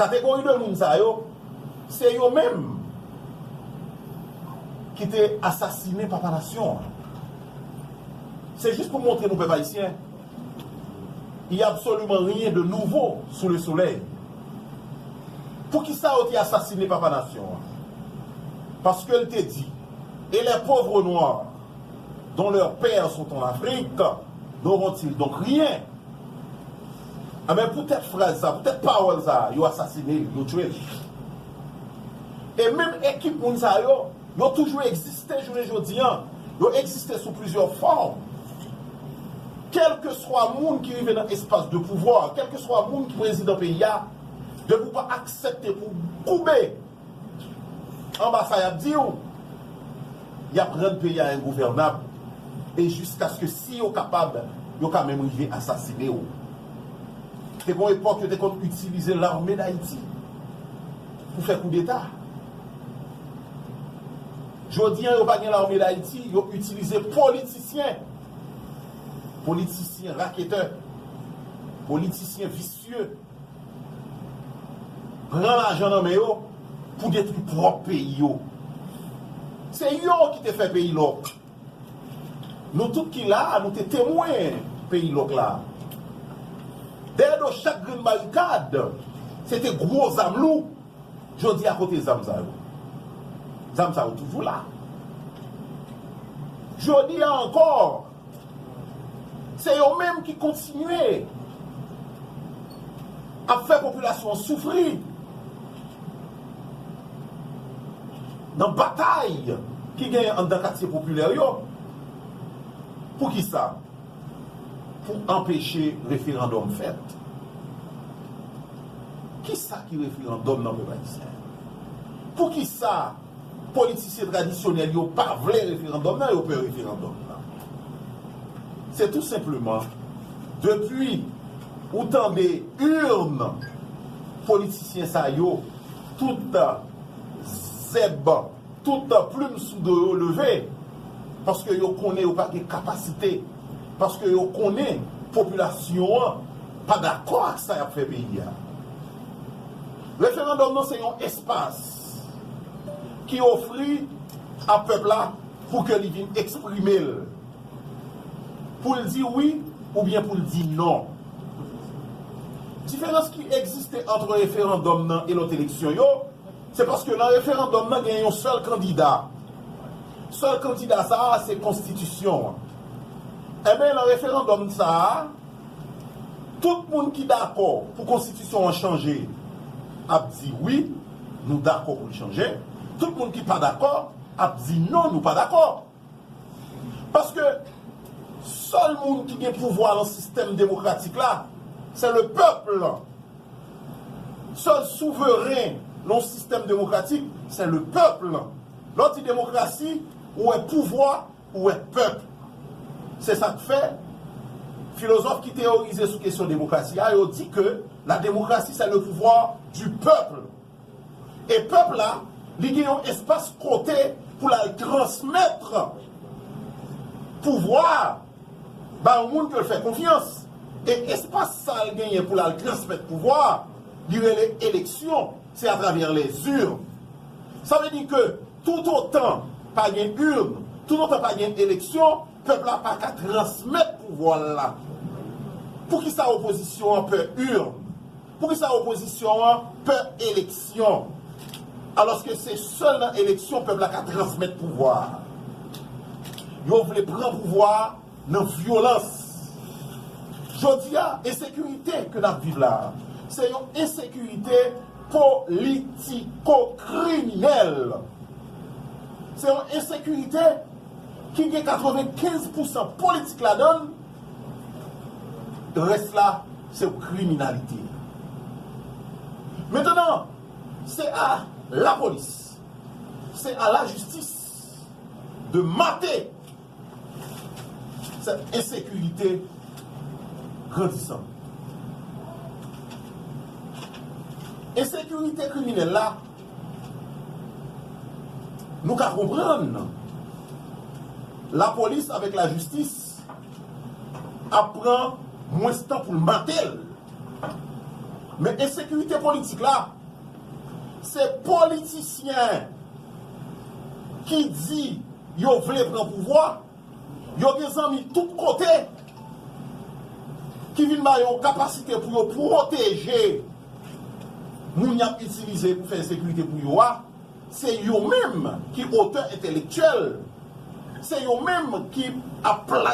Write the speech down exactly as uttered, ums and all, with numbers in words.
Kategori de moun sa yo, se yo menm ki te asasinen papa nasyon an. Se jis pou montre nou, pèp ayisyen, il y a absolument rien de nouveau sous le soleil. Poukisa yo te asasinen papa nasyon an? Paske l te di, et les pauvres noirs dont leurs pères sont en Afrique n'auront-ils donc rien? Enben, poutèt fraz sa, poutèt pawòl sa, yo asasine l, yo tchwe l. E menm ekip moun sa yo, yo toujou egziste jounen jodi an. Yo egziste sou plizyè fòm. Kèlkeswa moun ki rive nan espas de pouvwa, kèlkeswa moun ki prezidan peyi a, depi w pa aksepte pou w koube anba sa y ap di w, y ap rann peyi a engouvènab. E jiskaske, si yo kapab, yo ka menm rive asasine w. Te gon epòk yo te konn itilize Lame Dayiti pou fè koudeta. Jodi an, yo pa gen Lame Dayiti, yo itilize politisyen. Politisyen raketè. Politisyen visye. Pran lajan nan men yo pou detwi pwòp peyi yo. Se yo ki te fè peyi lòk. Nou tout ki la a, nou te temwen peyi lòk la. Dèyè do chak grenn barikad, se te gwo zam lou. Jodi a, kote zam sa yo? Zam sa yo toujou la. Jodi a ankò, se yo menm ki kontinye ap fè popilasyon an soufri nan batay ki genyen anndan katye popilè yo. Poukisa? Pou anpeche referandòm fèt. Kisa ki referandòm nan, pèp ayisyen? Poukisa politisyen tradisyonèl yo pa vle referandòm nan, yo pè referandòm nan? Se tou senpleman, depi ou tande urn politisyen sa yo, tout zèb, tout plim sou do yo leve, paske yo konnen yo pa gen kapasite, paske yo konnen popilasyon an pa dakò ak sa y ap fè peyi a. Referandòm nan se yon espas ki ofri a pèp la pou ke li vin eksprime l, pou l di wi oubyen pou l di non. Diferans ki egziste ant referandòm nan e lòt eleksyon yo, se paske nan referandòm nan gen yon sèl kandida. Sèl kandida sa a, se konstitisyon an. Enben, nan referandòm sa a, tout moun ki dakò pou konstitisyon an chanje ap di wi, nou dakò pou l chanje. Tout moun ki pa dakò ap di non, nou pa dakò. Paske sèl moun ki gen pouvwa nan sistèm demokratik la, se le pèp. Sèl souveren nan yon sistèm demokratik, se le pèp. Lè w di demokrasi, ou wè pouvwa, ou wè pèp. Se sa k fè, filozòf ki teyorize sou kesyon demokrasi a, yo di ke la démocratie, c'est le pouvoir du peuple. E pèp la, li gen yon espas kote pou l al transmèt pouvwa a ba yon moun ke l fè konfyans. E espas sa l genyen pou l al transmèt pouvwa a, li rele eleksyon. Se atravè les urnes. Sa vle di ke toutotan pa gen urn, toutotan pa gen eleksyon, pèp la pa ka transmèt pouvwa l la. Poukisa opozisyon an pè urn? Poukisa opozisyon an pè eleksyon? Alòske se sèl nan eleksyon pèp la ka transmèt pouvwa a. Yo vle pran pouvwa a nan vyolans. Jodi a, ensekirite ke n ap viv la a, se yon ensekirite politikokriminèl. Se yon ensekirite ki gen katrevenkenz pousan politik ladan l, rès la, se yon kriminalite. Mentnan, se a lapolis, se a lajistis de mate cette insécurité grandissante. Ensekirite kriminèl la, nou ka konprann lapolis avèk lajistis ap pran mwens tan pou l mate l. Men ensekirite politik la, se politisyen ki di yo vle pran pouvwa, yo gen zanmi tout kote ki vin ba yo kapasite pou yo pwoteje moun y ap itilize pou fè ensekirite pou yo a. Se yo menm ki otè entelektyèl, se yo menm ki ap planifye